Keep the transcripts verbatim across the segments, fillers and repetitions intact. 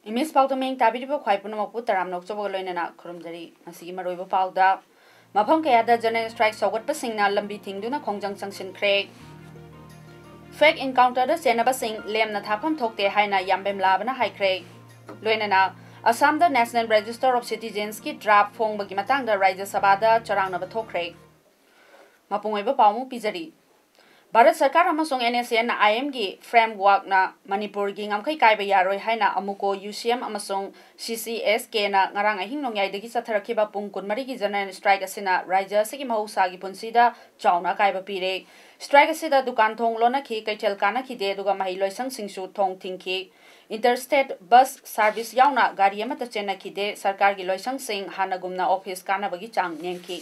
Image ꯄꯥꯎꯗꯝ ꯇꯥꯕꯤꯔꯤꯕ ꯈ꯭ꯋꯥꯏ ꯄꯨꯝꯅꯃꯛꯄꯨ ꯇꯔꯥꯝꯅ ꯑꯣꯛꯆꯕꯒ ꯂꯣꯏꯅꯅ ꯈꯨꯔꯨꯝꯖꯔꯤ꯫ ꯉꯁꯤꯒꯤ ꯃꯔꯨꯑꯣꯏꯕ ꯄꯥꯎꯗ, ꯃꯐꯝ ꯀꯌꯥꯗ ꯖꯦꯅꯔꯦꯜ ꯁ꯭ꯇ꯭ꯔꯥꯏꯛ ꯁꯧꯒꯠꯄꯁꯤꯡꯅ ꯂꯝꯕꯤ ꯊꯤꯡꯗꯨꯅ ꯈꯣꯡꯖꯪ ꯆꯪꯁꯤꯟꯈ꯭ꯔꯦ꯫ ꯐꯦꯛ ꯏꯟꯀꯥꯎꯟꯇꯔꯗ ꯆꯦꯟꯅꯕꯁꯤꯡ ꯂꯦꯝꯅ ꯊꯥꯐꯝ ꯊꯣꯛꯇꯦ ꯍꯥꯏꯅ ꯌꯥꯝꯕꯦꯝꯂꯥꯕꯅ ꯍꯥꯏꯈ꯭ꯔꯦ꯫ ꯂꯣꯏꯅꯅ ꯑꯁꯥꯝꯗ National Register of Citizensꯀꯤ ꯗ꯭ꯔꯥꯐ ꯐꯣꯡꯕꯒꯤ ꯃꯇꯥꯡꯗ ꯔꯥꯖ꯭ꯌ ꯁꯚꯥꯗ ꯆꯔꯥꯡꯅꯕ ꯊꯣꯛꯈ꯭ꯔꯦ꯫ ꯃꯄꯨꯡ ꯑꯣꯏꯕ ꯄꯥꯎ ꯑꯃꯨꯛ ꯄꯤꯖꯔꯤ꯫ ꯚꯥꯔꯠ ꯁꯔꯀꯥꯔ ꯑꯃꯁꯨꯡ NSCN IMꯒꯤ ꯐ꯭ꯔꯦꯝꯋꯥꯔꯛꯅ ꯃꯅꯤꯄꯨꯔꯒꯤ ꯉꯝꯈꯩ ꯀꯥꯏꯕ ꯌꯥꯔꯣꯏ ꯍꯥꯏꯅ ꯑꯃꯨꯀꯣ, UCM ꯑꯃꯁꯨꯡ CCSKꯅ ꯉꯔꯥꯡ ꯑꯍꯤꯡ ꯅꯣꯡꯌꯥꯏꯗꯒꯤ ꯆꯠꯊꯔꯛꯈꯤꯕ ꯄꯨꯡ ꯀꯨꯟꯃꯔꯤꯒꯤ ꯖꯦꯅꯔꯦꯜ ꯁ꯭ꯇ꯭ꯔꯥꯏꯛ ꯑꯁꯤꯅ ꯔꯥꯖ꯭ꯌ ꯑꯁꯤꯒꯤ ꯃꯍꯧꯁꯥꯒꯤ ꯄꯨꯟꯁꯤꯗ ꯆꯥꯎꯅ ꯑꯀꯥꯏꯕ ꯄꯤꯔꯦ꯫ ꯁ꯭ꯇ꯭ꯔꯥꯏꯛ ꯑꯁꯤꯗ ꯗꯨꯀꯥꯟ ꯊꯣꯡ ꯂꯣꯟꯅꯈꯤ, ꯀꯩꯊꯦꯜ ꯀꯥꯅꯈꯤꯗꯦ, ꯑꯗꯨꯒ ꯃꯍꯩ ꯂꯣꯏꯁꯪꯁꯤꯡꯁꯨ ꯊꯣꯡ ꯊꯤꯡꯈꯤ꯫ ꯏꯟꯇꯔ ꯁ꯭ꯇꯦꯠ ꯕꯁ ꯁꯥꯔꯚꯤꯁ ꯌꯥꯎꯅ ꯒꯥꯔꯤ ꯑꯃꯠꯇ ꯆꯦꯟꯅꯈꯤꯗꯦ꯫ ꯁꯔꯀꯥꯔꯒꯤ ꯂꯣꯏꯁꯪꯁꯤꯡ ꯍꯥꯟꯅꯒꯨꯝꯅ ꯑꯣꯐꯤꯁ ꯀꯥꯅꯕꯒꯤ ꯆꯥꯡ ꯅꯦꯝꯈꯤ꯫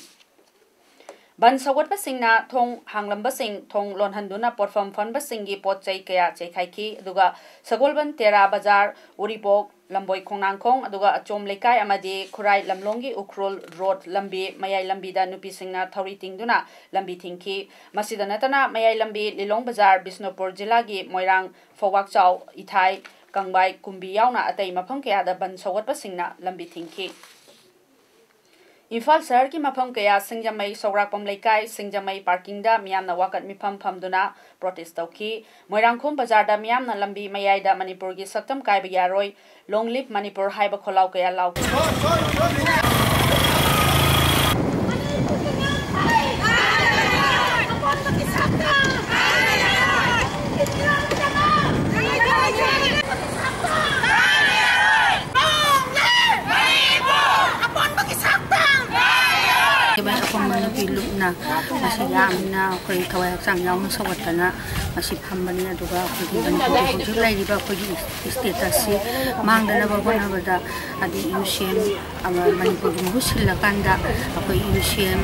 ꯕꯟ ꯁꯧꯒꯠꯄꯁꯤꯡꯅ ꯊꯣꯡ ꯍꯥꯡꯂꯝꯕꯁꯤꯡ ꯊꯣꯡ ꯂꯣꯟꯍꯟꯗꯨꯅ ꯄꯣꯠꯐꯝ ꯐꯝꯕꯁꯤꯡꯒꯤ ꯄꯣꯠ ꯆꯩ ꯀꯌꯥ ꯆꯩꯈꯥꯏꯈꯤ, ꯑꯗꯨꯒ ꯁꯒꯣꯜꯕꯟ ꯇꯦꯔꯥ ꯕꯖꯥꯔ, ꯎꯔꯤꯄꯣꯛ, ꯂꯝꯕꯣꯏ ꯈꯣꯡꯅꯥꯡꯈꯣꯡ, ꯑꯗꯨꯒ ꯑꯆꯣꯝ ꯂꯩꯀꯥꯏ ꯑꯃꯗꯤ ꯈꯨꯔꯥꯏ ꯂꯝꯂꯣꯡꯒꯤ ꯎꯈ꯭ꯔꯨꯜ ꯔꯣꯗ ꯂꯝꯕꯤ, ꯃꯌꯥꯏ ꯂꯝꯕꯤꯗ ꯅꯨꯄꯤꯁꯤꯡꯅ ꯊꯧꯔꯤ ꯇꯤꯡꯗꯨꯅ ꯂꯝꯕꯤ ꯊꯤꯡꯈꯤ꯫ ꯃꯁꯤꯗ ꯅꯠꯇꯅ ꯃꯌꯥꯏ ꯂꯝꯕꯤ, ꯂꯤꯂꯣꯡ ꯕꯖꯥꯔ, ꯕꯤꯁꯅꯨꯄꯨꯔ ꯖꯤꯂꯥꯒꯤ ꯃꯣꯏꯔꯥꯡ, ꯐꯧꯕꯥꯛꯆꯥꯎ, ꯏꯊꯥꯏ, ꯀꯪꯕꯥꯏ, ꯀꯨꯝꯕꯤ ꯌꯥꯎꯅ ꯑꯇꯩ ꯃꯐꯝ ꯀꯌꯥꯗ ꯕꯟ ꯁꯧꯒꯠꯄꯁꯤꯡꯅ ꯂꯝꯕꯤ ꯊꯤꯡꯈꯤ꯫ ꯏꯝꯐꯥꯜ ꯁꯍꯔꯒꯤ ꯃꯐꯝ ꯀꯌꯥ, ꯁꯤꯡꯖꯃꯩ, ꯁꯧꯒ꯭ꯔꯥꯛꯄꯝ ꯂꯩꯀꯥꯏ, ꯁꯤꯡꯖꯃꯩ ꯄꯥꯔꯀꯤꯡꯗ ꯃꯤꯌꯥꯝꯅ ꯋꯥꯀꯠ ꯃꯤꯐꯝ ꯐꯝꯗꯨꯅ ꯄ꯭ꯔꯣꯇꯦꯁ ꯇꯧꯈꯤ꯫ ꯃꯣꯏꯔꯥꯡꯈꯣꯝ ꯕꯖꯥꯔꯗ ꯃꯤꯌꯥꯝꯅ ꯂꯝꯕꯤ ꯃꯌꯥꯏꯗ "ꯃꯅꯤꯄꯨꯔꯒꯤ ꯁꯛꯇꯝ ꯀꯥꯏꯕ ꯌꯥꯔꯣꯏ, Long Live Manipur" ꯍꯥꯏꯕ ꯈꯣꯜꯂꯥꯎ ꯀꯌꯥ ꯂꯥꯎꯈꯤ꯫ ꯑꯄꯪꯕ ꯅꯨꯄꯤ ꯂꯨꯞꯅ ꯃꯁꯤ ꯌꯥꯝꯅ ꯑꯩꯈꯣꯏ ꯊꯋꯥꯏ ꯍꯛꯆꯥꯡ ꯌꯥꯎꯅ ꯁꯧꯒꯠꯇꯅ ꯑꯁꯤ ꯐꯝꯕꯅꯤ꯫ ꯑꯗꯨꯒ ꯑꯩꯈꯣꯏꯒꯤ ꯃꯅꯤꯄꯨꯔꯒꯤ ꯍꯧꯖꯤꯛ ꯂꯩꯔꯤꯕ ꯑꯩꯈꯣꯏꯒꯤ status ꯁꯤ ꯃꯥꯡꯗꯅꯕ ꯍꯣꯠꯅꯕꯗ, ꯑꯗꯩ ꯌꯨ ꯁꯤ ꯑꯦꯝ ꯑꯃ ꯃꯅꯤꯄꯨꯔꯒꯤ ꯃꯍꯨꯠ ꯁꯤꯜꯂꯀꯥꯟꯗ ꯑꯩꯈꯣꯏ ꯌꯨ ꯁꯤ ꯑꯦꯝ,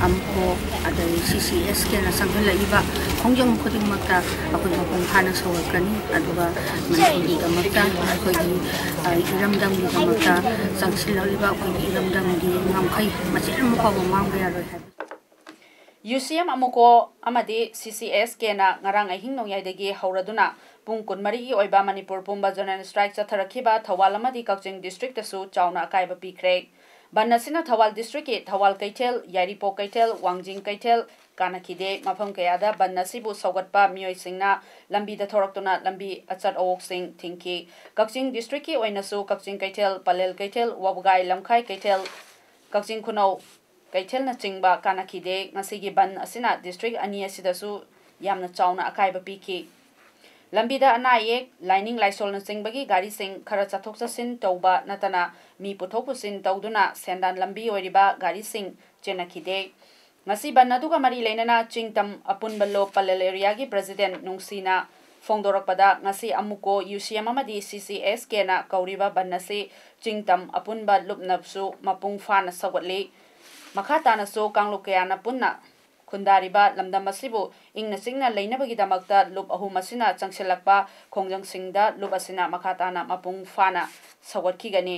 ꯑꯝꯀꯣ, ꯑꯗꯩ ꯁꯤ ꯁꯤ ꯑꯦꯁ ꯀꯦꯅ ꯆꯪꯁꯤꯜꯂꯛꯏꯕ ꯈꯣꯡꯖꯪ ꯈꯨꯗꯤꯡꯃꯛꯇ ꯑꯩꯈꯣꯏ ꯃꯄꯨꯡ ꯐꯥꯅ ꯁꯧꯒꯠꯀꯅꯤ꯫ ꯑꯗꯨꯒ ꯃꯅꯤꯄꯨꯔꯒꯤꯗꯃꯛꯇ ꯑꯩꯈꯣꯏꯒꯤ, ꯑ, ꯏꯔꯝꯗꯝꯒꯤꯗꯃꯛꯇ ꯆꯪꯁꯤꯜꯂꯛꯂꯤꯕ ꯑꯩꯈꯣꯏꯒꯤ ꯏꯔꯝꯗꯝꯒꯤ ꯉꯝꯈꯩ ꯃꯆꯦꯠ ꯑꯃ ꯐꯥꯎꯕ ꯃꯥꯡꯕ ꯌꯥꯔꯣꯏ ꯍꯥꯏꯕ꯫ ꯌꯨ ꯁꯤ ꯑꯦꯝ ꯑꯃꯨꯀꯣ ꯑꯃꯗꯤ ꯁꯤ ꯁꯤ ꯑꯦꯁ ꯀꯦꯅ ꯉꯔꯥꯡ ꯑꯍꯤꯡ ꯅꯣꯡꯌꯥꯏꯗꯒꯤ ꯍꯧꯔꯗꯨꯅ ꯄꯨꯡ ꯀꯨꯟꯃꯔꯤꯒꯤ ꯑꯣꯏꯕ ꯃꯅꯤꯄꯨꯔ ꯄꯨꯝꯕ general strike ꯆꯠꯊꯔꯛꯈꯤꯕ ꯊꯧꯕꯥꯜ ꯑꯃꯗꯤ ꯀꯛꯆꯤꯡ district ꯇꯁꯨ ꯆꯥꯎꯅ ꯑꯀꯥꯏꯕ ꯄꯤꯈ꯭ꯔꯦ꯫ ꯕꯟ ꯑꯁꯤꯅ ꯊꯧꯕꯥꯜ district ꯀꯤ ꯊꯧꯕꯥꯜ ꯀꯩꯊꯦꯜ, ꯌꯥꯏꯔꯤꯄꯣꯛ ꯀꯩꯊꯦꯜ, ꯋꯥꯡꯖꯤꯡ ꯀꯩꯊꯦꯜ, ꯀꯥꯅꯈꯤꯗꯦ꯫ ꯃꯐꯝ ꯀꯌꯥꯗ ꯕꯟ ꯑꯁꯤꯕꯨ ꯁꯧꯒꯠꯄ ꯃꯤꯑꯣꯏꯁꯤꯡꯅ ꯂꯝꯕꯤꯗ ꯊꯣꯔꯛꯇꯨꯅ ꯂꯝꯕꯤ ꯑꯆꯠ ꯑꯋꯣꯛꯁꯤꯡ ꯊꯤꯡꯈꯤ꯫ ꯀꯛꯆꯤꯡ district ꯀꯤ ꯑꯣꯏꯅꯁꯨ ꯀꯛꯆꯤꯡ ꯀꯩꯊꯦꯜ, ꯄꯂꯦꯜ ꯀꯩꯊꯦꯜ, ꯋꯥꯕꯒꯥꯏ ꯂꯝꯈꯥꯏ ꯀꯩꯊꯦꯜ, ꯀꯛꯆꯤꯡ ꯈꯨꯅꯧ ꯀꯩꯊꯦꯜꯅꯆꯤꯡꯕ ꯀꯥꯅꯈꯤꯗꯦ꯫ ꯉꯁꯤꯒꯤ ꯕꯟ ꯑꯁꯤꯅ district ꯑꯅꯤ ꯑꯁꯤꯗꯁꯨ ꯌꯥꯝꯅ ꯆꯥꯎꯅ ꯑꯀꯥꯏꯕ ꯄꯤꯈꯤ꯫ ꯂꯝꯕꯤꯗ ꯑꯅꯥ ꯑꯌꯦꯛ, ꯂꯥꯏꯅꯤꯡ ꯂꯥꯏꯁꯣꯜꯅꯆꯤꯡꯕꯒꯤ ꯒꯥꯔꯤꯁꯤꯡ ꯈꯔ ꯆꯠꯊꯣꯛ ꯆꯠꯁꯤꯟ ꯇꯧꯕ ꯅꯠꯇꯅ ꯃꯤ ꯄꯨꯊꯣꯛ ꯄꯨꯁꯤꯟ ꯇꯧꯗꯨꯅ ꯁꯦꯟꯗꯥꯟ ꯂꯝꯕꯤ ꯑꯣꯏꯔꯤꯕ ꯒꯥꯔꯤꯁꯤꯡ ꯆꯦꯟꯅꯈꯤꯗꯦ꯫ ꯉꯁꯤ ꯕꯟ ꯑꯗꯨꯒ ꯃꯔꯤ ꯂꯩꯅꯅ ꯆꯤꯡꯇꯝ ꯑꯄꯨꯟꯕ ꯂꯨꯞ ꯄꯂꯦꯜ area ꯒꯤ president ꯅꯨꯡꯁꯤꯅ ꯐꯣꯡꯗꯣꯔꯛꯄꯗ, ꯉꯁꯤ ꯑꯃꯨꯀꯣ ꯌꯨ ꯁꯤ ꯑꯦꯝ ꯑꯃꯗꯤ ꯁꯤ ꯁꯤ ꯑꯦꯁ ꯀꯦꯅ ꯀꯧꯔꯤꯕ ꯕꯟ ꯑꯁꯤ ꯆꯤꯡꯇꯝ ꯑꯄꯨꯟꯕ ꯂꯨꯞꯅꯁꯨ ꯃꯄꯨꯡ ꯐꯥꯅ ꯁꯧꯒꯠꯂꯤ꯫ ꯃꯈꯥ ꯇꯥꯅꯁꯨ ꯀꯥꯡꯂꯨꯞ ꯀꯌꯥꯅ ꯄꯨꯟꯅ ꯈꯨꯟꯗꯥꯔꯤꯕ ꯂꯝꯗꯝ ꯑꯁꯤꯕꯨ ꯏꯪꯅ ꯆꯤꯛꯅ ꯂꯩꯅꯕꯒꯤꯗꯃꯛꯇ ꯂꯨꯞ ꯑꯍꯨꯝ ꯑꯁꯤꯅ ꯆꯪꯁꯤꯜꯂꯛꯄ ꯈꯣꯡꯖꯪꯁꯤꯡꯗ ꯂꯨꯞ ꯑꯁꯤꯅ ꯃꯈꯥ ꯇꯥꯅ ꯃꯄꯨꯡ ꯐꯥꯅ ꯁꯧꯒꯠꯈꯤꯒꯅꯤ꯫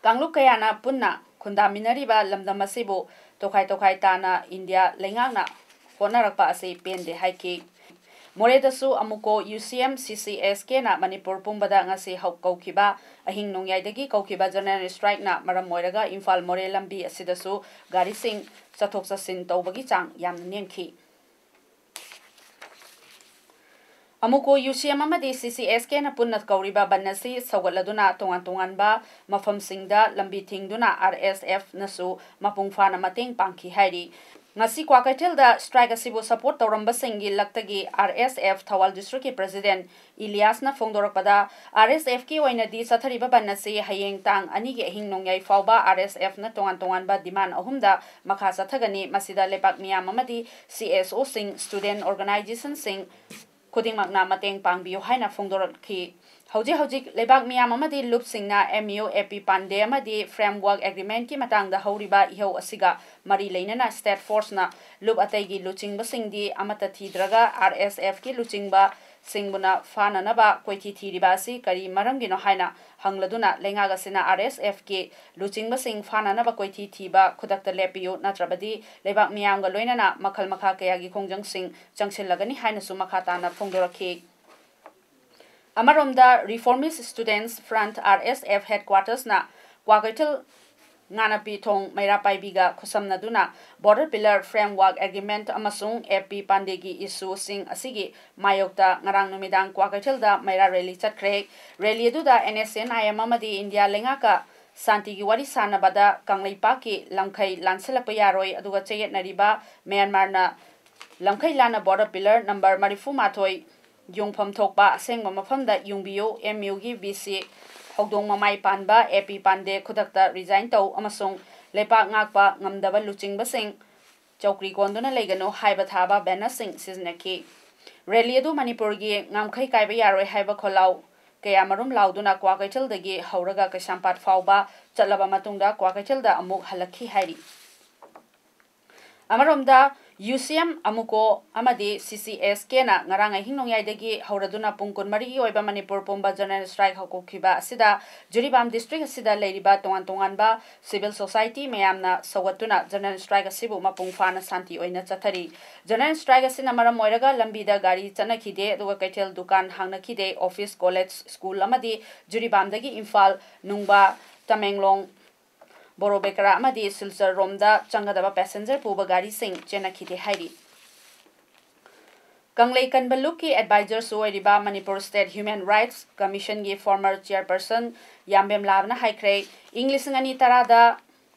ꯀꯥꯡꯂꯨꯞ ꯀꯌꯥꯅ ꯄꯨꯟꯅ ꯈꯨꯟꯗꯥꯃꯤꯟꯅꯔꯤꯕ ꯂꯝꯗꯝ ꯑꯁꯤꯕꯨ ꯇꯣꯈꯥꯏ ꯇꯣꯈꯥꯏ ꯇꯥꯅ ꯏꯟꯗꯤꯌꯥ ꯂꯩꯉꯥꯛꯅ ꯍꯣꯠꯅꯔꯛꯄ ꯑꯁꯤ ꯄꯦꯟꯗꯦ ꯍꯥꯏꯈꯤ꯫ ꯃꯣꯔꯦꯗꯁꯨ ꯑꯃꯨꯀꯣ ꯌꯨ ꯁꯤ ꯑꯦꯝ ꯁꯤ ꯁꯤ ꯑꯦꯁ ꯀꯦꯅ ꯃꯅꯤꯄꯨꯔ ꯄꯨꯝꯕꯗ ꯉꯁꯤ ꯍꯧ-, ꯀꯧꯈꯤꯕ, ꯑꯍꯤꯡ ꯅꯣꯡꯌꯥꯏꯗꯒꯤ ꯀꯧꯈꯤꯕ general strike ꯅ ꯃꯔꯝ ꯑꯣꯏꯔꯒ ꯏꯝꯐꯥꯜ ꯃꯣꯔꯦ ꯂꯝꯕꯤ ꯑꯁꯤꯗꯁꯨ ꯒꯥꯔꯤꯁꯤꯡ ꯆꯠꯊꯣꯛ ꯆꯠꯁꯤꯟ ꯇꯧꯕꯒꯤ ꯆꯥꯡ ꯌꯥꯝꯅ ꯅꯦꯝꯈꯤ꯫ ꯑꯃꯨꯀꯣ ꯌꯨ ꯁꯤ ꯑꯦꯝ ꯑꯃꯗꯤ ꯁꯤ ꯁꯤ ꯑꯦꯁ ꯀꯦꯅ ꯄꯨꯟꯅ ꯀꯧꯔꯤꯕ ꯕꯟ ꯑꯁꯤ ꯁꯧꯒꯠꯂꯗꯨꯅ ꯇꯣꯉꯥꯟ ꯇꯣꯉꯥꯟꯕ ꯃꯐꯝꯁꯤꯡꯗ ꯂꯝꯕꯤ ꯊꯤꯡꯗꯨꯅ ꯑꯥꯔ ꯑꯦꯁ ꯑꯦꯐꯅꯁꯨ ꯃꯄꯨꯡ ꯐꯥꯅ ꯃꯇꯦꯡ ꯄꯥꯡꯈꯤ ꯍꯥꯏꯔꯤ꯫ ꯉꯁꯤ ꯀ꯭ꯋꯥꯀꯩꯊꯦꯜꯗ strike ꯑꯁꯤꯕꯨ support ꯇꯧꯔꯝꯕꯁꯤꯡꯒꯤ ꯂꯛꯇꯒꯤ R S F Thoubal district ꯀꯤ president ꯏꯂꯤꯌꯥꯁꯅ ꯐꯣꯡꯗꯣꯔꯛꯄꯗ, R S F ꯀꯤ ꯑꯣꯏꯅꯗꯤ ꯆꯠꯊꯔꯤꯕ ꯕꯟ ꯑꯁꯤ ꯍꯌꯦꯡ ꯇꯥꯡ ꯑꯅꯤꯒꯤ ꯑꯍꯤꯡ ꯅꯣꯡꯌꯥꯏ ꯐꯥꯎꯕ R S F ꯅ ꯇꯣꯉꯥꯟ ꯇꯣꯉꯥꯟꯕ demand ꯑꯍꯨꯝꯗ ꯃꯈꯥ ꯆꯠꯊꯒꯅꯤ꯫ ꯃꯁꯤꯗ ꯂꯩꯕꯥꯛ ꯃꯤꯌꯥꯝ ꯑꯃꯗꯤ C S O ꯁꯤꯡ, student organization ꯁꯤꯡ ꯈꯨꯗꯤꯡꯃꯛꯅ ꯃꯇꯦꯡ ꯄꯥꯡꯕꯤꯌꯨ ꯍꯥꯏꯅ ꯐꯣꯡꯗꯣꯔꯛꯈꯤ꯫ ꯍꯧꯖꯤꯛ ꯍꯧꯖꯤꯛ ꯂꯩꯕꯥꯛ ꯃꯤꯌꯥꯝ ꯑꯃꯗꯤ ꯂꯨꯞꯁꯤꯡꯅ M U A P ꯄꯥꯟꯗꯦ ꯑꯃꯗꯤ framework agreement ꯀꯤ ꯃꯇꯥꯡꯗ ꯍꯧꯔꯤꯕ ꯏꯍꯧ ꯑꯁꯤꯒ ꯃꯔꯤ ꯂꯩꯅꯅ state force ꯅ ꯂꯨꯞ ꯑꯇꯩꯒꯤ ꯂꯨꯆꯤꯡꯕꯁꯤꯡꯗꯤ ꯑꯃꯠꯇ ꯊꯤꯗ꯭ꯔꯒ R S F ꯀꯤ ꯂꯨꯆꯤꯡꯕꯁꯤꯡꯕꯨꯅ ꯐꯥꯅꯅꯕ ꯀꯣꯏꯊꯤ ꯊꯤꯔꯤꯕ ꯑꯁꯤ ꯀꯔꯤ ꯃꯔꯝꯒꯤꯅꯣ ꯍꯥꯏꯅ ꯍꯪꯂꯗꯨꯅ, ꯂꯩꯉꯥꯛ ꯑꯁꯤꯅ R S F ꯀꯤ ꯂꯨꯆꯤꯡꯕꯁꯤꯡ ꯐꯥꯅꯅꯕ ꯀꯣꯏꯊꯤ ꯊꯤꯕ ꯈꯨꯗꯛꯇ ꯂꯦꯞꯄꯤꯌꯨ, ꯅꯠꯇ꯭ꯔꯕꯗꯤ ꯂꯩꯕꯥꯛ ꯃꯤꯌꯥꯝꯒ ꯂꯣꯏꯅꯅ ꯃꯈꯜ ꯃꯈꯥ ꯀꯌꯥꯒꯤ ꯈꯣꯡꯖꯪꯁꯤꯡ ꯆꯪꯁꯤꯜꯂꯒꯅꯤ ꯍꯥꯏꯅꯁꯨ ꯃꯈꯥ ꯇꯥꯅ ꯐꯣꯡꯗꯣꯔꯛꯈꯤ꯫ ꯑꯃꯔꯣꯝꯗ, Reformist Students Front, R S F headquarters ꯅ ꯀ꯭ꯋꯥꯀꯩꯊꯦꯜ ꯉꯥꯅꯄꯤ ꯊꯣꯡ ꯃꯩꯔꯥ ꯄꯥꯏꯕꯤꯒ ꯈꯨꯠꯁꯝꯅꯗꯨꯅ border pillar framework agreement ꯑꯃꯁꯨꯡ A P ꯄꯥꯟꯗꯦꯒꯤ issue ꯁꯤꯡ ꯑꯁꯤꯒꯤ ꯃꯥꯌꯣꯛꯇ ꯉꯔꯥꯡ ꯅꯨꯃꯤꯗꯥꯡ ꯀ꯭ꯋꯥꯀꯩꯊꯦꯜꯗ ꯃꯩꯔꯥ rally ꯆꯠꯈ꯭ꯔꯦ꯫ Rally ꯑꯗꯨꯗ N S C N I M ꯑꯃꯗꯤ ꯏꯟꯗꯤꯌꯥ ꯂꯩꯉꯥꯛꯀ ꯁꯥꯟꯇꯤꯒꯤ ꯋꯥꯔꯤ ꯁꯥꯟꯅꯕꯗ ꯀꯪꯂꯩꯄꯥꯛꯀꯤ ꯂꯝꯈꯩ ꯂꯥꯟꯁꯤꯜꯂꯛꯄ ꯌꯥꯔꯣꯏ, ꯑꯗꯨꯒ ꯆꯌꯦꯠꯅꯔꯤꯕ ꯃ꯭ꯌꯥꯟꯃꯥꯔꯅ ꯂꯝꯈꯩ ꯂꯥꯟꯅ border pillar number ꯃꯔꯤꯐꯨ ꯃꯥꯊꯣꯏ ꯌꯨꯡꯐꯝ ꯊꯣꯛꯄ ꯑꯁꯦꯡꯕ ꯃꯐꯝꯗ ꯌꯨꯡꯕꯤꯌꯨ, M U ꯒꯤ V C ꯍꯧꯗꯣꯡ ꯃꯃꯥꯏ ꯄꯥꯟꯕ A P ꯄꯥꯟꯗꯦ ꯈꯨꯗꯛꯇ resign ꯇꯧ ꯑꯃꯁꯨꯡ ꯂꯩꯄꯥꯛ ꯉꯥꯛꯄ ꯉꯝꯗꯕ ꯂꯨꯆꯤꯡꯕꯁꯤꯡ ꯆꯧꯀ꯭ꯔꯤ ꯀꯣꯟꯗꯨꯅ ꯂꯩꯒꯅꯨ ꯍꯥꯏꯕ ꯊꯥꯕ banner ꯁꯤꯡ ꯁꯤꯖꯤꯟꯅꯈꯤ꯫ Rally ꯑꯗꯨ ꯃꯅꯤꯄꯨꯔꯒꯤ ꯉꯝꯈꯩ ꯀꯥꯏꯕ ꯌꯥꯔꯣꯏ ꯍꯥꯏꯕ ꯈꯣꯜꯂꯥꯎ ꯀꯌꯥꯃꯔꯨꯝ ꯂꯥꯎꯗꯨꯅ ꯀ꯭ꯋꯥꯀꯩꯊꯦꯜꯗꯒꯤ ꯍꯧꯔꯒ ꯀꯩꯁꯥꯝꯄꯥꯠ ꯐꯥꯎꯕ ꯆꯠꯂꯕ ꯃꯇꯨꯡꯗ ꯀ꯭ꯋꯥꯀꯩꯊꯦꯜꯗ ꯑꯃꯨꯛ ꯍꯜꯂꯛꯈꯤ ꯍꯥꯏꯔꯤ꯫ ꯑꯃꯔꯣꯝꯗ, U C M, ꯑꯃꯨꯀꯣ ꯑꯃꯗꯤ C C S K ꯅ ꯉꯔꯥꯡ ꯑꯍꯤꯡ ꯅꯣꯡꯌꯥꯏꯗꯒꯤ ꯍꯧꯔꯗꯨꯅ ꯄꯨꯡ ꯀꯨꯟꯃꯔꯤꯒꯤ ꯑꯣꯏꯕ ꯃꯅꯤꯄꯨꯔ ꯄꯨꯝꯕ general strike ꯍꯧꯗꯣꯛꯈꯤꯕ ꯑꯁꯤꯗ ꯖꯤꯔꯤꯕꯥꯝ district ꯑꯁꯤꯗ ꯂꯩꯔꯤꯕ ꯇꯣꯉꯥꯟ ꯇꯣꯉꯥꯟꯕ civil society ꯃꯌꯥꯝꯅ ꯁꯧꯒꯠꯇꯨꯅ general strike ꯑꯁꯤꯕꯨ ꯃꯄꯨꯡ ꯐꯥꯅ ꯁꯥꯟꯇꯤ ꯑꯣꯏꯅ ꯆꯠꯊꯔꯤ꯫ General strike ꯑꯁꯤꯅ ꯃꯔꯝ ꯑꯣꯏꯔꯒ ꯂꯝꯕꯤꯗ ꯒꯥꯔꯤ ꯆꯠꯅꯈꯤꯗꯦ, ꯑꯗꯨꯒ ꯀꯩꯊꯦꯜ, ꯗꯨꯀꯥꯟ ꯍꯥꯡꯅꯈꯤꯗꯦ꯫ Office, college, school ꯑꯃꯗꯤ ꯖꯤꯔꯤꯕꯥꯝꯗꯒꯤ ꯏꯝꯐꯥꯜ, ꯅꯨꯡꯕꯥ, ꯇꯃꯦꯡꯂꯣꯡ, ꯕꯣꯔꯣꯕꯦꯀꯔꯥ ꯑꯃꯗꯤ ꯁꯤꯜꯆꯔ ꯔꯣꯝꯗ ꯆꯪꯒꯗꯕ passenger ꯄꯨꯕ ꯒꯥꯔꯤꯁꯤꯡ ꯆꯦꯟꯅꯈꯤꯗꯦ ꯍꯥꯏꯔꯤ꯫ ꯀꯪꯂꯩ ꯀꯟꯕ ꯂꯨꯞꯀꯤ advisor ꯁꯨ ꯑꯣꯏꯔꯤꯕ Manipur State Human Rights Commission ꯒꯤ former chairperson ꯌꯥꯝꯕꯦꯝ ꯂꯥꯕꯅ ꯍꯥꯏꯈ꯭ꯔꯦ, ꯏꯪ ꯂꯤꯁꯤꯡ ꯑꯅꯤ ꯇꯔꯥꯗ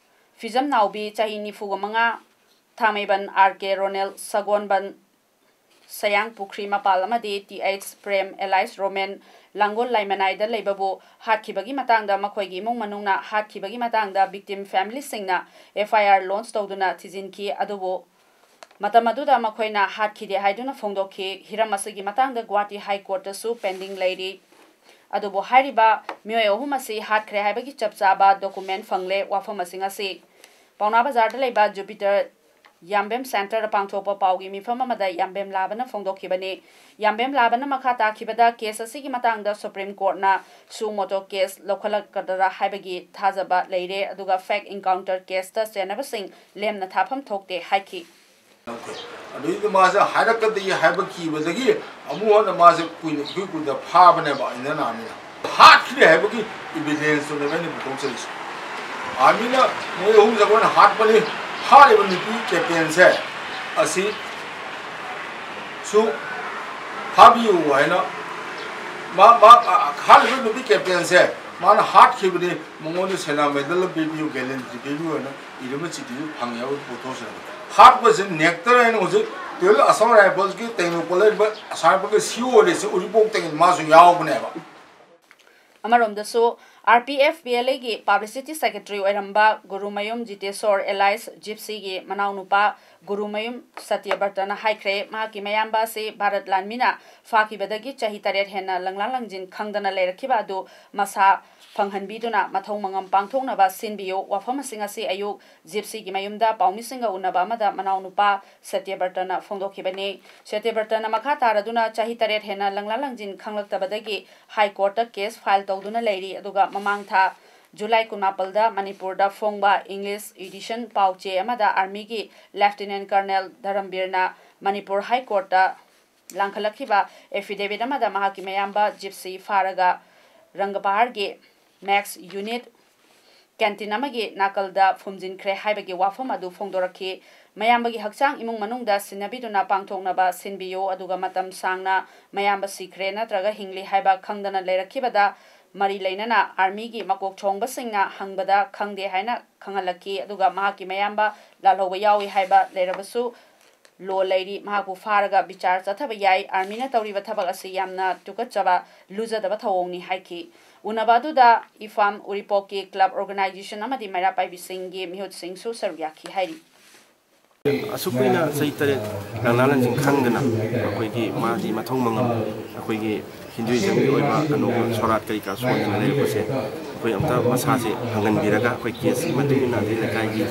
ꯐꯤꯖꯝ ꯅꯥꯎꯕꯤ ꯆꯍꯤ ꯅꯤꯐꯨꯒ ꯃꯉꯥ ꯊꯥꯡꯃꯩꯕꯟ ꯑꯥꯔ ꯀꯦ ꯔꯣꯅꯦꯜ, ꯁꯒꯣꯟꯕꯟ ꯁꯌꯥꯡ ꯄꯨꯈ꯭ꯔꯤ ꯃꯄꯥꯜ ꯑꯃꯗꯤ ꯇꯤ ꯑꯩꯆ ꯄ꯭ꯔꯦꯝ ꯑꯦꯂꯥꯏꯁ ꯔꯣꯃꯦꯟ ꯂꯥꯡꯒꯣꯜ ꯂꯥꯏꯃꯅꯥꯏꯗ ꯂꯩꯕꯕꯨ ꯍꯥꯠꯈꯤꯕꯒꯤ ꯃꯇꯥꯡꯗ ꯃꯈꯣꯏꯒꯤ ꯏꯃꯨꯡ ꯃꯅꯨꯡꯅ ꯍꯥꯠꯈꯤꯕꯒꯤ ꯃꯇꯥꯡꯗ victim familyꯁꯤꯡꯅ F I R launch ꯇꯧꯗꯨꯅ ꯊꯤꯖꯤꯟꯈꯤ꯫ ꯑꯗꯨꯕꯨ ꯃꯇꯝ ꯑꯗꯨꯗ ꯃꯈꯣꯏꯅ ꯍꯥꯠꯈꯤꯗꯦ ꯍꯥꯏꯗꯨꯅ ꯐꯣꯡꯗꯣꯛꯈꯤ꯫ ꯍꯤꯔꯝ ꯑꯁꯤꯒꯤ ꯃꯇꯥꯡꯗ ꯒꯨꯋꯥꯍꯥꯇꯤ High Courtꯇꯁꯨ pending ꯂꯩꯔꯤ꯫ ꯑꯗꯨꯕꯨ ꯍꯥꯏꯔꯤꯕ ꯃꯤꯑꯣꯏ ꯑꯍꯨꯝ ꯑꯁꯤ ꯍꯥꯠꯈ꯭ꯔꯦ ꯍꯥꯏꯕꯒꯤ ꯆꯞ ꯆꯥꯕ document ꯐꯪꯂꯦ꯫ ꯋꯥꯐꯝꯁꯤꯡ ꯑꯁꯤ ꯄꯥꯎꯅꯥ ꯕꯖꯥꯔꯗ ꯂꯩꯕ Jupiter ꯌꯥꯝꯕꯦꯝ Centreꯗ ꯄꯥꯡꯊꯣꯛꯄ ꯄꯥꯎꯒꯤ ꯃꯤꯐꯝ ꯑꯃꯗ ꯌꯥꯝꯕꯦꯝ ꯂꯥꯕꯅ ꯐꯣꯡꯗꯣꯛꯈꯤꯕꯅꯤ꯫ ꯌꯥꯝꯕꯦꯝ ꯂꯥꯕꯅ ꯃꯈꯥ ꯇꯥꯈꯤꯕꯗ case ꯑꯁꯤꯒꯤ ꯃꯇꯥꯡꯗ Supreme Courtꯅ suo motu case ꯂꯧꯈꯠꯂꯛꯀꯗ꯭ꯔꯥ ꯍꯥꯏꯕꯒꯤ ꯊꯥꯖꯕ ꯂꯩꯔꯦ, ꯑꯗꯨꯒ fake encounter caseꯇ ꯆꯦꯟꯅꯕꯁꯤꯡ ꯂꯦꯝꯅ ꯊꯥꯐꯝ ꯊꯣꯛꯇꯦ ꯍꯥꯏꯈꯤ꯫ ꯑꯗꯨꯏꯗꯤ ꯃꯥꯁꯦ ꯍꯥꯏꯔꯛꯀꯗꯤ ꯍꯥꯏꯕ ꯀꯤꯕꯗꯒꯤ ꯑꯃꯨꯛ ꯍꯟꯅ ꯃꯥꯁꯦ ꯀꯨꯏꯅ ꯏꯀꯨꯏ ꯀꯨꯏꯗ ꯐꯥꯕꯅꯦꯕ Indian Armyꯅ꯫ ꯍꯥꯠꯈ꯭ꯔꯦ ꯍꯥꯏꯕꯒꯤ evidenceꯇꯨꯅꯦꯕ ꯑꯩꯅ ꯄꯨꯊꯣꯛꯆꯔꯤꯁꯦ꯫ Armyꯅ ꯃꯣꯏ ꯑꯍꯨꯝꯁꯦ ꯑꯩꯈꯣꯏꯅ ꯍꯥꯠꯄꯅꯤ, ꯍꯥꯠꯂꯤꯕ ꯅꯨꯄꯤ captainꯁꯦ ꯑꯁꯤ ꯁꯨ ꯐꯥꯕꯤꯌꯨ ꯍꯥꯏꯅ ꯃꯥ, ꯃꯥ, ꯍꯥꯠꯂꯤꯕ ꯅꯨꯄꯤ captainꯁꯦ ꯃꯥꯅ ꯍꯥꯠꯈꯤꯕꯅꯤ, ꯃꯉꯣꯟꯗ ꯁꯦꯅꯥ medal ꯑꯃ ꯄꯤꯕꯤꯌꯨ, gallantry ꯄꯤꯕꯤꯌꯨ ꯍꯥꯏꯅ ꯏꯔꯝꯕ ꯆꯤꯊꯤꯁꯨ ꯐꯪꯉꯦ ꯍꯥꯏꯕ ꯄꯣꯠꯊꯣꯛꯁꯤꯅ꯫ ꯍꯥꯠꯄꯁꯤ ꯅꯦꯛꯇꯔ ꯍꯥꯏꯅ ꯍꯧꯖꯤꯛ twelve Assam Riflesꯀꯤ ꯇꯦꯡꯅꯧꯄꯜ ꯂꯩꯔꯤꯕ Assam Riflesꯀꯤ C O ꯑꯣꯏꯔꯤꯁꯦ ꯎꯔꯤꯄꯣꯛꯇꯒꯤ ꯃꯥꯁꯨ ꯌꯥꯎꯕꯅꯦꯕ꯫ ꯑꯃꯔꯣꯝꯗꯁꯨ, R P F P L Aꯒꯤ publicity secretary ꯑꯣꯏꯔꯝꯕ ꯒꯨꯔꯨꯃꯌꯨꯝ ꯖꯤꯇꯦꯁꯣꯔ alias Gypsyꯒꯤ ꯃꯅꯥꯎꯅꯨꯄꯥ ꯒꯨꯔꯨꯃꯌꯨꯝ ꯁꯇ꯭ꯌꯕ꯭ꯔꯇꯅ ꯍꯥꯏꯈ꯭ꯔꯦ, ꯃꯍꯥꯛꯀꯤ ꯃꯌꯥꯝꯕ ꯑꯁꯤ ꯚꯥꯔꯠ ꯂꯥꯟꯃꯤꯅ ꯐꯥꯈꯤꯕꯗꯒꯤ ꯆꯍꯤ ꯇꯔꯦꯠ ꯍꯦꯟꯅ ꯂꯪꯂꯥ ꯂꯪꯖꯤꯟ ꯈꯪꯗꯅ ꯂꯩꯔꯛꯈꯤꯕ ꯑꯗꯨ ꯃꯁꯥ ꯐꯪꯍꯟꯕꯤꯗꯨꯅ ꯃꯊꯧ ꯃꯉꯝ ꯄꯥꯡꯊꯣꯛꯅꯕ ꯁꯤꯟꯕꯤꯌꯨ꯫ ꯋꯥꯐꯝꯁꯤꯡ ꯑꯁꯤ ꯑꯌꯨꯛ Gypsyꯒꯤ ꯃꯌꯨꯝꯗ ꯄꯥꯎꯃꯤꯁꯤꯡꯒ ꯎꯅꯕ ꯑꯃꯗ ꯃꯅꯥꯎꯅꯨꯄꯥ ꯁꯇ꯭ꯌꯕ꯭ꯔꯇꯅ ꯐꯣꯡꯗꯣꯛꯈꯤꯕꯅꯤ꯫ ꯁꯇ꯭ꯌꯕ꯭ꯔꯇꯅ ꯃꯈꯥ ꯇꯥꯔꯗꯨꯅ ꯆꯍꯤ ꯇꯔꯦꯠ ꯍꯦꯟꯅ ꯂꯪꯂꯥ ꯂꯪꯖꯤꯟ ꯈꯪꯂꯛꯇꯕꯗꯒꯤ High Courtꯇ case file ꯇꯧꯗꯨꯅ ꯂꯩꯔꯤ꯫ ꯑꯗꯨꯒ ꯃꯃꯥꯡ ꯊꯥ July ꯀꯨꯟꯃꯥꯄꯜꯗ ꯃꯅꯤꯄꯨꯔꯗ ꯐꯣꯡꯕ English edition ꯄꯥꯎ ꯆꯦ ꯑꯃꯗ Armyꯒꯤ Lieutenant Colonel ꯙꯔꯝꯕꯤꯔꯅ Manipur High Courtꯇ ꯂꯥꯡꯈꯠꯂꯛꯈꯤꯕ affidavit ꯑꯃꯗ ꯃꯍꯥꯛꯀꯤ ꯃꯌꯥꯝꯕ Gypsy ꯐꯥꯔꯒ ꯔꯪꯒꯄꯍꯥꯔꯒꯤ Max Unit canteen ꯑꯃꯒꯤ ꯅꯥꯀꯜꯗ ꯐꯨꯝꯖꯤꯟꯈ꯭ꯔꯦ ꯍꯥꯏꯕꯒꯤ ꯋꯥꯐꯝ ꯑꯗꯨ ꯐꯣꯡꯗꯣꯔꯛꯈꯤ꯫ ꯃꯌꯥꯝꯕꯒꯤ ꯍꯛꯆꯥꯡ ꯏꯃꯨꯡ ꯃꯅꯨꯡꯗ ꯁꯤꯟꯅꯕꯤꯗꯨꯅ ꯄꯥꯡꯊꯣꯛꯅꯕ ꯁꯤꯟꯕꯤꯌꯨ, ꯑꯗꯨꯒ ꯃꯇꯝ ꯁꯥꯡꯅ ꯃꯌꯥꯝꯕ ꯁꯤꯈ꯭ꯔꯦ ꯅꯠꯇ꯭ꯔꯒ ꯍꯤꯡꯂꯤ ꯍꯥꯏꯕ ꯈꯪꯗꯅ ꯂꯩꯔꯛꯈꯤꯕꯗ ꯃꯔꯤ ꯂꯩꯅꯅ ꯑꯥꯔꯃꯤꯒꯤ ꯃꯀꯣꯛ ꯊꯣꯡꯕꯁꯤꯡꯅ ꯍꯪꯕꯗ ꯈꯪꯗꯦ ꯍꯥꯏꯅ ꯈꯪꯍꯜꯂꯛꯈꯤ꯫ ꯑꯗꯨꯒ ꯃꯍꯥꯛꯀꯤ ꯃꯌꯥꯝꯕ ꯂꯥꯜꯍꯧꯕ ꯌꯥꯎꯏ ꯍꯥꯏꯕ ꯂꯩꯔꯕꯁꯨ ꯂꯣ ꯂꯩꯔꯤ꯫ ꯃꯍꯥꯛꯄꯨ ꯐꯥꯔꯒ ꯕꯤꯆꯥꯔ ꯆꯠꯊꯕ ꯌꯥꯏ꯫ ꯑꯥꯔꯃꯤꯅ ꯇꯧꯔꯤꯕ ꯊꯕꯛ ꯑꯁꯤ ꯌꯥꯝꯅ ꯇꯨꯀꯠꯆꯕ, ꯂꯨꯖꯗꯕ ꯊꯧꯑꯣꯡꯅꯤ ꯍꯥꯏꯈꯤ꯫ ꯎꯅꯕ ꯑꯗꯨꯗ ꯏꯐꯥꯝ, ꯎꯔꯤꯄꯣꯛꯀꯤ ꯀ꯭ꯂꯕ ꯑꯣꯔꯒꯅꯥꯏꯖꯦꯁꯟ ꯑꯃꯗꯤ ꯃꯩꯔꯥ ꯄꯥꯏꯕꯤꯁꯤꯡꯒꯤ ꯃꯤꯍꯨꯠꯁꯤꯡꯁꯨ ꯁꯔꯨꯛ ꯌꯥꯈꯤ ꯍꯥꯏꯔꯤ꯫ ꯑꯁꯨꯛ ꯀꯨꯏꯅ ꯆꯍꯤ ꯇꯔꯦꯠ ꯂꯥꯡꯂꯥ ꯂꯟꯁꯤꯡ ꯈꯪꯗꯅ ꯑꯩꯈꯣꯏꯒꯤ ꯃꯥꯒꯤ ꯃꯊꯧ ꯃꯉꯝ ꯑꯩꯈꯣꯏꯒꯤ ꯍꯤꯟꯗꯨꯏꯖꯝꯒꯤ ꯑꯣꯏꯕ ꯀꯩꯅꯣ ꯁꯣꯔꯥꯠ ꯀꯔꯤ ꯀꯔꯥ ꯁꯣꯟꯗꯅ ꯂꯩꯔꯛꯄꯁꯦ ꯑꯩꯈꯣꯏ ꯑꯝꯇ ꯃꯁꯥꯁꯦ ꯐꯪꯍꯟꯕꯤꯔꯒ ꯑꯩꯈꯣꯏ ꯀꯦꯁꯁꯤꯒꯤ ꯃꯇꯨꯡ ꯏꯟꯅ ꯑꯗꯩ ꯂꯩꯀꯥꯏꯒꯤ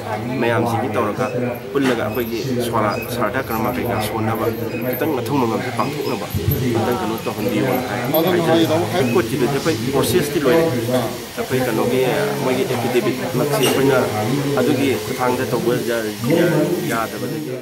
ꯃꯌꯥꯝꯁꯤꯒꯤ ꯇꯧꯔꯒ ꯄꯨꯜꯂꯒ ꯑꯩꯈꯣꯏꯒꯤ ꯁꯣꯔꯥꯠ ꯁꯔꯗꯥ ꯀꯔꯃ ꯀꯩꯀꯥ ꯁꯣꯟꯅꯕ ꯈꯤꯇꯪ ꯃꯊꯧ ꯃꯉꯝꯁꯦ ꯄꯥꯡꯊꯣꯛꯅꯕ ꯈꯤꯇꯪ ꯀꯩꯅꯣ ꯇꯧꯍꯟꯕꯤꯌꯣ ꯍꯥꯏ-, ꯑꯗꯣ ꯍꯥꯏꯖꯔꯤ꯫ ꯉꯥꯏꯗꯧ ꯍꯥꯏ- ꯍꯥꯏ ꯀꯣꯔꯠꯀꯤꯗꯨꯗꯤ ꯑꯩꯈꯣꯏ ꯄ꯭ꯔꯣꯁꯦꯁꯇꯤ ꯂꯣꯏꯔꯦ꯫ ꯑꯥ꯫ ꯑꯩꯈꯣꯏ ꯀꯩꯅꯣꯒꯤ ꯃꯣꯏꯒꯤ ꯑꯦꯐꯤꯗꯦꯕꯤꯠ ꯃꯛꯁꯤ ꯑꯩꯈꯣꯏꯅ ꯑꯗꯨꯒꯤ ꯈꯨꯠꯊꯥꯡꯗ ꯇꯧꯕ ꯌꯥ-, ꯌꯥ-, ꯌꯥꯗꯕꯗꯒꯤ꯫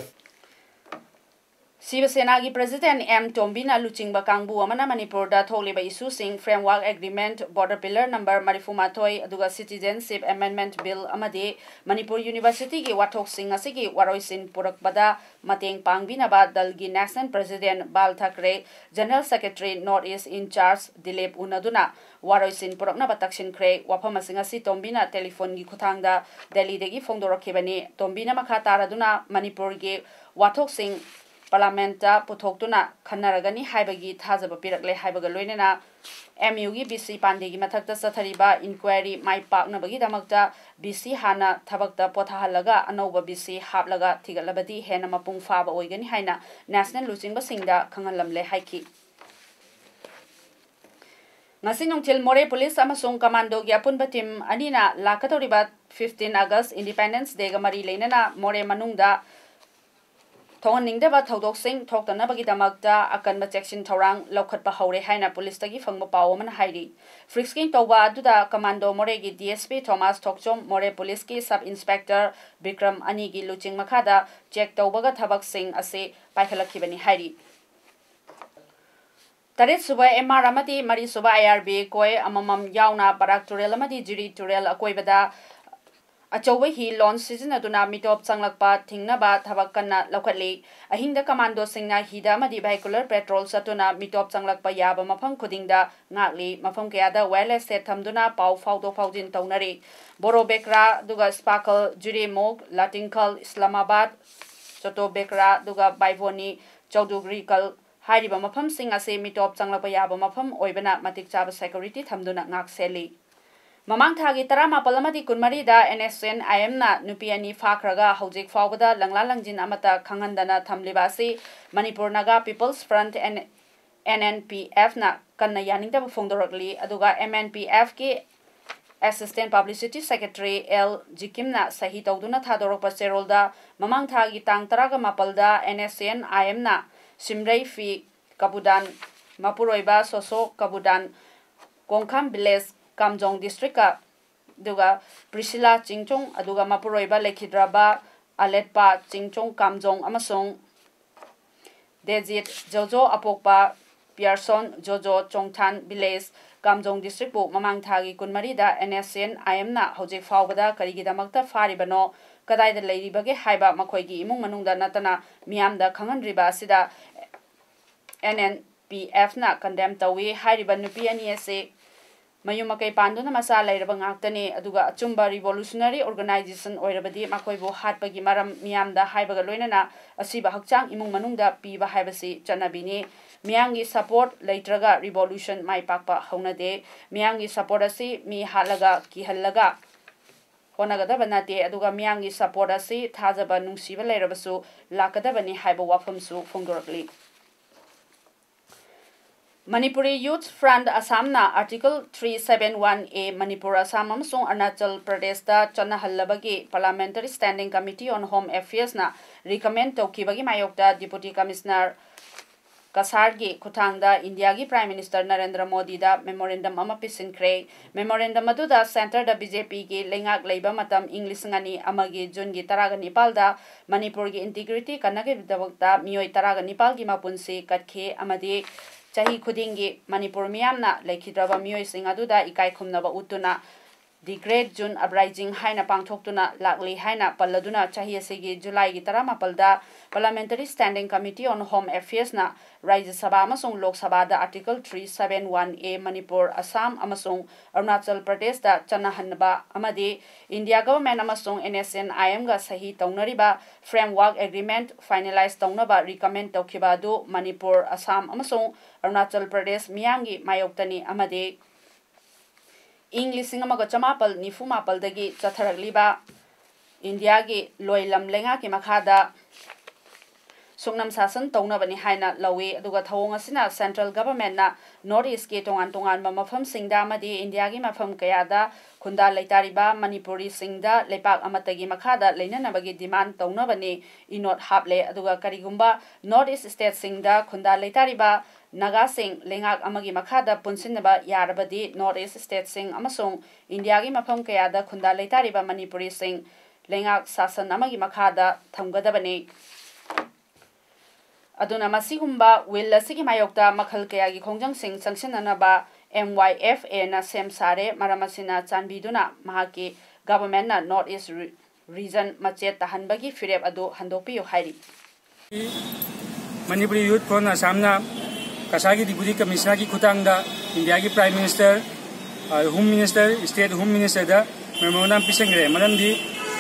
ꯁꯤꯕ ꯁꯦꯅꯥꯒꯤ ꯄ꯭ꯔꯦꯁꯤꯗꯦꯟꯠ ꯑꯦꯝ ꯇꯣꯝꯕꯤꯅ ꯂꯨꯆꯤꯡꯕ ꯀꯥꯡꯕꯨ ꯑꯃꯅ ꯃꯅꯤꯄꯨꯔꯗ ꯊꯣꯛꯂꯤꯕ ꯏꯁꯨꯁꯤꯡ, framework agreement, border pillar number ꯃꯔꯤꯐꯨ ꯃꯥꯊꯣꯏ, ꯑꯗꯨꯒ ꯁꯤꯇꯤꯖꯦꯟꯁꯤꯞ ꯑꯦꯃꯦꯟꯗꯃꯦꯟꯠ ꯕꯤꯜ ꯑꯃꯗꯤ ꯃꯅꯤꯄꯨꯔ ꯌꯨꯅꯤꯚꯔꯁꯤꯇꯤꯒꯤ ꯋꯥꯊꯣꯛꯁꯤꯡ ꯑꯁꯤꯒꯤ ꯋꯥꯔꯣꯏꯁꯤꯟ ꯄꯨꯔꯛꯄꯗ ꯃꯇꯦꯡ ꯄꯥꯡꯕꯤꯅꯕ ꯗꯜꯒꯤ national president Bal Thackeray, general secretary north east incharge Dilip ꯎꯅꯗꯨꯅ ꯋꯥꯔꯣꯏꯁꯤꯟ ꯄꯨꯔꯛꯅꯕ ꯇꯛꯁꯤꯟꯈ꯭ꯔꯦ꯫ ꯋꯥꯐꯝ ꯑꯁꯤꯡ ꯑꯁꯤ ꯇꯣꯝꯕꯤꯅ ꯇꯦꯂꯤꯐꯣꯟꯒꯤ ꯈꯨꯠꯊꯥꯡꯗ ꯗꯦꯜꯂꯤꯗꯒꯤ ꯐꯣꯡꯗꯣꯔꯛꯈꯤꯕꯅꯤ꯫ ꯇꯣꯝꯕꯤꯅ ꯃꯈꯥ ꯇꯥꯔꯗꯨꯅ ꯃꯅꯤꯄꯨꯔꯒꯤ ꯋꯥꯊꯣꯛꯁꯤꯡ ꯄꯥꯔꯂꯥꯃꯦꯟꯠꯇ ꯄꯨꯊꯣꯛꯇꯨꯅ ꯈꯟꯅꯔꯒꯅꯤ ꯍꯥꯏꯕꯒꯤ ꯊꯥꯖꯕ ꯄꯤꯔꯛꯂꯦ ꯍꯥꯏꯕꯒ ꯂꯣꯏꯅꯅ ꯑꯦꯝ ꯌꯨꯒꯤ ꯕꯤ ꯁꯤ ꯄꯥꯟꯗꯦꯒꯤ ꯃꯊꯛꯇ ꯆꯠꯊꯔꯤꯕ ꯏꯟꯀ꯭ꯋꯥꯏꯔꯤ ꯃꯥꯏ ꯄꯥꯛꯅꯕꯒꯤꯗꯃꯛꯇ ꯕꯤ ꯁꯤ ꯍꯥꯟꯅ ꯊꯕꯛꯇ ꯄꯣꯊꯥꯍꯜꯂꯒ ꯑꯅꯧꯕ ꯕꯤ ꯁꯤ ꯍꯥꯞꯂꯒ ꯊꯤꯒꯠꯂꯕꯗꯤ ꯍꯦꯟꯅ ꯃꯄꯨꯡ ꯐꯥꯕ ꯑꯣꯏꯒꯅꯤ ꯍꯥꯏꯅ ꯅꯦꯁꯅꯦꯜ ꯂꯨꯆꯤꯡꯕꯁꯤꯡꯗ ꯈꯪꯍꯜꯂꯝꯂꯦ ꯍꯥꯏꯈꯤ꯫ ꯉꯁꯤ ꯅꯨꯡꯊꯤꯜ ꯃꯣꯔꯦ ꯄꯨꯂꯤꯁ ꯑꯃꯁꯨꯡ ꯀꯃꯥꯟꯗꯣꯒꯤ ꯑꯄꯨꯟꯕ ꯇꯤꯝ ꯑꯅꯤꯅ ꯂꯥꯛꯀꯗꯧꯔꯤꯕ ꯐꯤꯐꯇꯤꯟ ꯑꯥꯒꯁ ꯏꯟꯗꯤꯄꯦꯟꯗꯦꯟꯁ ꯗꯦꯒ ꯃꯔꯤ ꯂꯩꯅꯅ ꯃꯣꯔꯦ ꯃꯅꯨꯡꯗ ꯊꯣꯛꯍꯟꯅꯤꯡꯗꯕ ꯊꯧꯗꯣꯛꯁꯤꯡ ꯊꯣꯛꯇꯅꯕꯒꯤꯗꯃꯛꯇ ꯑꯀꯟꯕ ꯆꯦꯛꯁꯤꯟ ꯊꯧꯔꯥꯡ ꯂꯧꯈꯠꯄ ꯍꯧꯔꯦ ꯍꯥꯏꯅ ꯄꯨꯂꯤꯁꯇꯒꯤ ꯐꯪꯕ ꯄꯥꯎ ꯑꯃꯅ ꯍꯥꯏꯔꯤ꯫ ꯐ꯭ꯔꯤꯁꯀꯤꯡ ꯇꯧꯕ ꯑꯗꯨꯗ ꯀꯃꯥꯟꯗꯣ ꯃꯣꯔꯦꯒꯤ ꯗꯤ ꯑꯦꯁ ꯄꯤ ꯊꯣꯃꯥꯁ ꯊꯣꯛꯆꯣꯝ, ꯃꯣꯔꯦ ꯄꯨꯂꯤꯁꯀꯤ ꯁꯕ ꯏꯟꯁꯄꯦꯛꯇꯔ ꯕꯤꯀ꯭ꯔꯝ ꯑꯅꯤꯒꯤ ꯂꯨꯆꯤꯡ ꯃꯈꯥꯗ ꯆꯦꯛ ꯇꯧꯕꯒ ꯊꯕꯛꯁꯤꯡ ꯑꯁꯤ ꯄꯥꯏꯈꯠꯂꯛꯈꯤꯕꯅꯤ ꯍꯥꯏꯔꯤ꯫ ꯇꯔꯦꯠꯁꯨꯕ ꯑꯦꯝ ꯑꯥꯔ ꯑꯃꯗꯤ ꯃꯔꯤꯁꯨꯕ ꯑꯥꯏ ꯑꯥꯔ ꯕꯤ ꯀꯣꯏ ꯑꯃꯃꯝ ꯌꯥꯎꯅ ꯕꯔꯥꯛ ꯇꯨꯔꯦꯜ ꯑꯃꯗꯤ ꯖꯤꯔꯤ ꯇꯨꯔꯦꯜ ꯑꯀꯣꯏꯕꯗ ꯑꯆꯧꯕ ꯍꯤ launch ꯁꯤꯖꯤꯟꯅꯗꯨꯅ ꯃꯤꯇꯣꯞ ꯆꯪꯂꯛꯄ ꯊꯤꯡꯅꯕ ꯊꯕꯛ ꯀꯟꯅ ꯂꯧꯈꯠꯂꯤ꯫ ꯑꯍꯤꯡꯗ commandoꯁꯤꯡꯅ ꯍꯤꯗ ꯑꯃꯗꯤ vehicular patrol ꯆꯠꯇꯨꯅ ꯃꯤꯇꯣꯞ ꯆꯪꯂꯛꯄ ꯌꯥꯕ ꯃꯐꯝ ꯈꯨꯗꯤꯡꯗ ꯉꯥꯛꯂꯤ꯫ ꯃꯐꯝ ꯀꯌꯥꯗ wireless set ꯊꯝꯗꯨꯅ ꯄꯥꯎ ꯐꯥꯎꯗꯣꯛ ꯐꯥꯎꯖꯤꯟ ꯇꯧꯅꯔꯤ꯫ ꯕꯣꯔꯣꯕꯦꯀ꯭ꯔꯥ, ꯑꯗꯨꯒ ꯁ꯭ꯄꯥꯀꯜ, ꯖꯤꯔꯤꯃꯨꯛ, ꯂꯥꯇꯤꯡꯈꯜ, ꯏꯁꯂꯥꯃꯥꯕꯥꯗ, ꯆꯣꯇꯣꯕꯦꯀ꯭ꯔꯥ, ꯑꯗꯨꯒ ꯕꯥꯏꯕꯣꯅꯤ, ꯆꯧꯗꯨꯒ꯭ꯔꯤꯀꯜ ꯍꯥꯏꯔꯤꯕ ꯃꯐꯝꯁꯤꯡ ꯑꯁꯤ ꯃꯤꯇꯣꯞ ꯆꯪꯂꯛꯄ ꯌꯥꯕ ꯃꯐꯝ ꯑꯣꯏꯕꯅ ꯃꯇꯤꯛ ꯆꯥꯕ security ꯊꯝꯗꯨꯅ ꯉꯥꯛ ꯁꯦꯜꯂꯤ꯫ ꯃꯃꯥꯡ ꯊꯥꯒꯤ ꯇꯔꯥꯃꯥꯄꯜ ꯑꯃꯗꯤ ꯀꯨꯟꯃꯔꯤꯗ NSCN-IMꯅ ꯅꯨꯄꯤ ꯑꯅꯤ ꯐꯥꯈ꯭ꯔꯒ ꯍꯧꯖꯤꯛ ꯐꯥꯎꯕꯗ ꯂꯪꯂꯥ ꯂꯪꯖꯤꯟ ꯑꯃꯠꯇ ꯈꯪꯍꯟꯗꯅ ꯊꯝꯂꯤꯕ ꯑꯁꯤ Manipur Naga People's Front, N-, NNPFꯅ ꯀꯟꯅ ꯌꯥꯅꯤꯡꯗꯕ ꯐꯣꯡꯗꯣꯔꯛꯂꯤ꯫ ꯑꯗꯨꯒ MNPFꯀꯤ Assistant Publicity Secretary ꯑꯦꯜ ꯖꯤꯀꯤꯝꯅ ꯁꯍꯤ ꯇꯧꯗꯨꯅ ꯊꯥꯗꯣꯔꯛꯄ ꯆꯦꯔꯣꯜꯗ ꯃꯃꯥꯡ ꯊꯥꯒꯤ ꯇꯥꯡ ꯇꯔꯥꯒ ꯃꯥꯄꯜꯗ NSCN-IMꯅ ꯁꯤꯝꯔꯩ ꯐꯤ ꯀꯕꯨꯗꯥꯟ, ꯃꯄꯨꯔꯣꯏꯕ ꯁꯣꯁꯣ ꯀꯕꯨꯗꯥꯟ, ꯀꯣꯡꯈꯥꯝ village, ꯀꯥꯝꯖꯣꯡ districtꯀ, ꯑꯗꯨꯒ ꯄ꯭ꯔꯤꯁꯤꯂꯥ ꯆꯤꯡꯆꯣꯡ, ꯑꯗꯨꯒ ꯃꯄꯨꯔꯣꯏꯕ ꯂꯩꯈꯤꯗ꯭ꯔꯕ ꯑꯂꯦꯠꯄꯥ ꯆꯤꯡꯆꯣꯡ ꯀꯥꯝꯖꯣꯡ ꯑꯃꯁꯨꯡ ꯗꯦꯖꯤꯠ ꯖꯣꯖꯣ ꯑꯄꯣꯛꯄ ꯄꯤꯌꯔꯁꯣꯟ ꯖꯣꯖꯣ ꯆꯣꯡꯊꯥꯟ village, ꯀꯥꯝꯖꯣꯡ districtꯄꯨ ꯃꯃꯥꯡ ꯊꯥꯒꯤ ꯀꯨꯟꯃꯔꯤꯗ NSCN-IMꯅ ꯍꯧꯖꯤꯛ ꯐꯥꯎꯕꯗ ꯀꯔꯤꯒꯤꯗꯃꯛꯇ ꯐꯥꯔꯤꯕꯅꯣ, ꯀꯗꯥꯏꯗ ꯂꯩꯔꯤꯕꯒꯦ ꯍꯥꯏꯕ ꯃꯈꯣꯏꯒꯤ ꯏꯃꯨꯡ ꯃꯅꯨꯡꯗ ꯅꯠꯇꯅ ꯃꯤꯌꯥꯝꯗ ꯈꯪꯍꯟꯗ꯭ꯔꯤꯕ ꯑꯁꯤꯗ NNPFꯅ condemn ꯇꯧꯏ꯫ ꯍꯥꯏꯔꯤꯕ ꯅꯨꯄꯤ ꯑꯅꯤ ꯑꯁꯤ ꯃꯌꯨꯝ ꯃꯀꯩ ꯄꯥꯟꯗꯨꯅ ꯃꯆꯥ ꯂꯩꯔꯕ ꯉꯥꯛꯇꯅꯤ, ꯑꯗꯨꯒ ꯑꯆꯨꯝꯕ revolutionary organization ꯑꯣꯏꯔꯕꯗꯤ ꯃꯈꯣꯏꯕꯨ ꯍꯥꯠꯄꯒꯤ ꯃꯔꯝ ꯃꯤꯌꯥꯝꯗ ꯍꯥꯏꯕꯒ ꯂꯣꯏꯅꯅ ꯑꯁꯤꯕ ꯍꯛꯆꯥꯡ ꯏꯃꯨꯡ ꯃꯅꯨꯡꯗ ꯄꯤꯕ ꯍꯥꯏꯕꯁꯤ ꯆꯠꯅꯕꯤꯅꯤ꯫ ꯃꯤꯌꯥꯝꯒꯤ support ꯂꯩꯇ꯭ꯔꯒ revolution ꯃꯥꯏ ꯄꯥꯛꯄ ꯍꯧꯅꯗꯦ꯫ ꯃꯤꯌꯥꯝꯒꯤ support ꯑꯁꯤ ꯃꯤ ꯍꯥꯠꯂꯒ ꯀꯤꯍꯜꯂꯒ ꯍꯣꯠꯅꯒꯗꯕ ꯅꯠꯇꯦ, ꯑꯗꯨꯒ ꯃꯤꯌꯥꯝꯒꯤ support ꯑꯁꯤ ꯊꯥꯖꯕ ꯅꯨꯡꯁꯤꯕ ꯂꯩꯔꯕꯁꯨ ꯂꯥꯛꯀꯗꯕꯅꯤ ꯍꯥꯏꯕ ꯋꯥꯐꯝꯁꯨ ꯐꯣꯡꯗꯣꯔꯛꯂꯤ꯫ Manipuri Youth Front Assamꯅ Article three seven one A Manipur, Assam ꯑꯃꯁꯨꯡ ꯑꯔꯨꯅꯥꯆꯜ ꯄ꯭ꯔꯗꯦꯁꯇ ꯆꯠꯅꯍꯜꯂꯕꯒꯤ Parliamentary Standing Committee on Home Affairsꯅ recommend ꯇꯧꯈꯤꯕꯒꯤ ꯃꯥꯌꯣꯛꯇ Deputy Commissioner ꯀꯁꯥꯔꯒꯤ ꯈꯨꯠꯊꯥꯡꯗ ꯏꯟꯗꯤꯌꯥꯒꯤ Prime Minister ꯅꯔꯦꯟꯗ꯭ꯔ ꯃꯣꯗꯤꯗ memorandum ꯑꯃ ꯄꯤꯁꯤꯟꯈ꯭ꯔꯦ꯫ Memorandum ꯑꯗꯨꯗ centreꯗ BJPꯒꯤ ꯂꯩꯉꯥꯛ ꯂꯩꯕ ꯃꯇꯝ ꯏꯪ ꯂꯤꯁꯤꯡ ꯑꯅꯤ ꯑꯃꯒꯤ ꯖꯨꯟꯒꯤ ꯇꯔꯥꯒ ꯅꯤꯄꯥꯜꯗ ꯃꯅꯤꯄꯨꯔꯒꯤ integrity ꯀꯟꯅꯕꯒꯤꯗꯃꯛꯇ ꯃꯤꯑꯣꯏ ꯇꯔꯥꯒ ꯅꯤꯄꯥꯜꯒꯤ ꯃꯄꯨꯟꯁꯤ ꯀꯠꯈꯤ ꯑꯃꯗꯤ ꯆꯍꯤ ꯈꯨꯗꯤꯡꯒꯤ ꯃꯅꯤꯄꯨꯔ ꯃꯤꯌꯥꯝꯅ ꯂꯩꯈꯤꯗ꯭ꯔꯕ ꯃꯤꯑꯣꯏꯁꯤꯡ ꯑꯗꯨꯗ ꯏꯀꯥꯏ ꯈꯨꯝꯅꯕ ꯎꯠꯇꯨꯅ The Great June Uprising ꯍꯥꯏꯅ ꯄꯥꯡꯊꯣꯛꯇꯨꯅ ꯂꯥꯛꯂꯤ ꯍꯥꯏꯅ ꯄꯜꯂꯗꯨꯅ, ꯆꯍꯤ ꯑꯁꯤꯒꯤ ꯖꯨꯂꯥꯏꯒꯤ ꯇꯔꯥꯃꯥꯄꯜꯗ Parliamentary Standing Committee on Home Affairs ꯅ ꯔꯥꯖ꯭ꯌ ꯁꯚꯥ ꯑꯃꯁꯨꯡ ꯂꯣꯛ ꯁꯚꯥꯗ Article three seven one A Manipur, Assam ꯑꯃꯁꯨꯡ ꯑꯔꯨꯅꯥꯆꯜ ꯄ꯭ꯔꯗꯦꯁꯇ ꯆꯠꯅꯍꯟꯅꯕ ꯑꯃꯗꯤ India Government ꯑꯃꯁꯨꯡ N S C N I M ꯒ ꯁꯍꯤ ꯇꯧꯅꯔꯤꯕ Framework Agreement finalise ꯇꯧꯅꯕ recommend ꯇꯧꯈꯤꯕ ꯑꯗꯨ ꯃꯅꯤꯄꯨꯔ, ꯑꯁꯥꯝ ꯑꯃꯁꯨꯡ ꯑꯔꯨꯅꯥꯆꯜ ꯄ꯭ꯔꯗꯦꯁ ꯃꯤꯌꯥꯝꯒꯤ ꯃꯥꯌꯣꯛꯇꯅꯤ ꯑꯃꯗꯤ ꯏꯪ ꯂꯤꯁꯤꯡ ꯑꯃꯒ ꯆꯃꯥꯄꯜ ꯅꯤꯐꯨ ꯃꯥꯄꯜꯗꯒꯤ ꯆꯠꯊꯔꯛꯂꯤꯕ ꯏꯟꯗꯤꯌꯥꯒꯤ ꯂꯣꯏꯂꯝ ꯂꯩꯉꯥꯛꯀꯤ ꯃꯈꯥꯗ ꯁꯨꯞꯅꯝ ꯁꯥꯁꯟ ꯇꯧꯅꯕꯅꯤ ꯍꯥꯏꯅ ꯂꯧꯏ꯫ ꯑꯗꯨꯒ ꯊꯧꯑꯣꯡ ꯑꯁꯤꯅ Central Government ꯅ North East ꯀꯤ ꯇꯣꯉꯥꯟ ꯇꯣꯉꯥꯟꯕ ꯃꯐꯝꯁꯤꯡꯗ ꯑꯃꯗꯤ ꯏꯟꯗꯤꯌꯥꯒꯤ ꯃꯐꯝ ꯀꯌꯥꯗ ꯈꯨꯟꯗꯥ ꯂꯩꯇꯥꯔꯤꯕ ꯃꯅꯤꯄꯨꯔꯤꯁꯤꯡꯗ ꯂꯩꯄꯥꯛ ꯑꯃꯠꯇꯒꯤ ꯃꯈꯥꯗ ꯂꯩꯅꯅꯕꯒꯤ demand ꯇꯧꯅꯕꯅꯤ ꯏꯅꯣꯠ ꯍꯥꯞꯂꯦ꯫ ꯑꯗꯨꯒ ꯀꯔꯤꯒꯨꯝꯕ North East state ꯁꯤꯡꯗ ꯈꯨꯟꯗꯥ ꯂꯩꯇꯥꯔꯤꯕ ꯅꯥꯒꯥꯁꯤꯡ ꯂꯩꯉꯥꯛ ꯑꯃꯒꯤ ꯃꯈꯥꯗ ꯄꯨꯟꯁꯤꯟꯅꯕ ꯌꯥꯔꯕꯗꯤ, North East state ꯁꯤꯡ ꯑꯃꯁꯨꯡ ꯏꯟꯗꯤꯌꯥꯒꯤ ꯃꯐꯝ ꯀꯌꯥꯗ ꯈꯨꯟꯗꯥ ꯂꯩꯇꯥꯔꯤꯕ ꯃꯅꯤꯄꯨꯔꯤꯁꯤꯡ ꯂꯩꯉꯥꯛ ꯁꯥꯁꯟ ꯑꯃꯒꯤ ꯃꯈꯥꯗ ꯊꯝꯒꯗꯕꯅꯤ꯫ ꯑꯗꯨꯅ ꯃꯁꯤꯒꯨꯝꯕ will ꯑꯁꯤꯒꯤ ꯃꯥꯌꯣꯛꯇ ꯃꯈꯜ ꯀꯌꯥꯒꯤ ꯈꯣꯡꯖꯪꯁꯤꯡ ꯆꯪꯁꯤꯟꯅꯅꯕ M Y F A ꯅ ꯁꯦꯝ ꯁꯥꯔꯦ꯫ ꯃꯔꯝ ꯑꯁꯤꯅ ꯆꯥꯟꯕꯤꯗꯨꯅ ꯃꯍꯥꯛꯀꯤ Government ꯅ North East ꯔꯤ-, region ꯃꯆꯦꯠ ꯇꯥꯍꯟꯕꯒꯤ ꯐꯤꯔꯦꯞ ꯑꯗꯨ ꯍꯟꯗꯣꯛꯄꯤꯌꯨ ꯍꯥꯏꯔꯤ꯫ Manipuri Youth Front ꯑꯁꯥꯝꯅ ꯀꯁꯥꯔꯒꯤ Deputy Commissioner ꯒꯤ ꯈꯨꯠꯊꯥꯡꯗ ꯏꯟꯗꯤꯌꯥꯒꯤ Prime Minister, ꯑ, Home Minister, State Home Minister ꯗ memorandum ꯄꯤꯁꯤꯟꯈ꯭ꯔꯦ꯫ ꯃꯔꯝꯗꯤ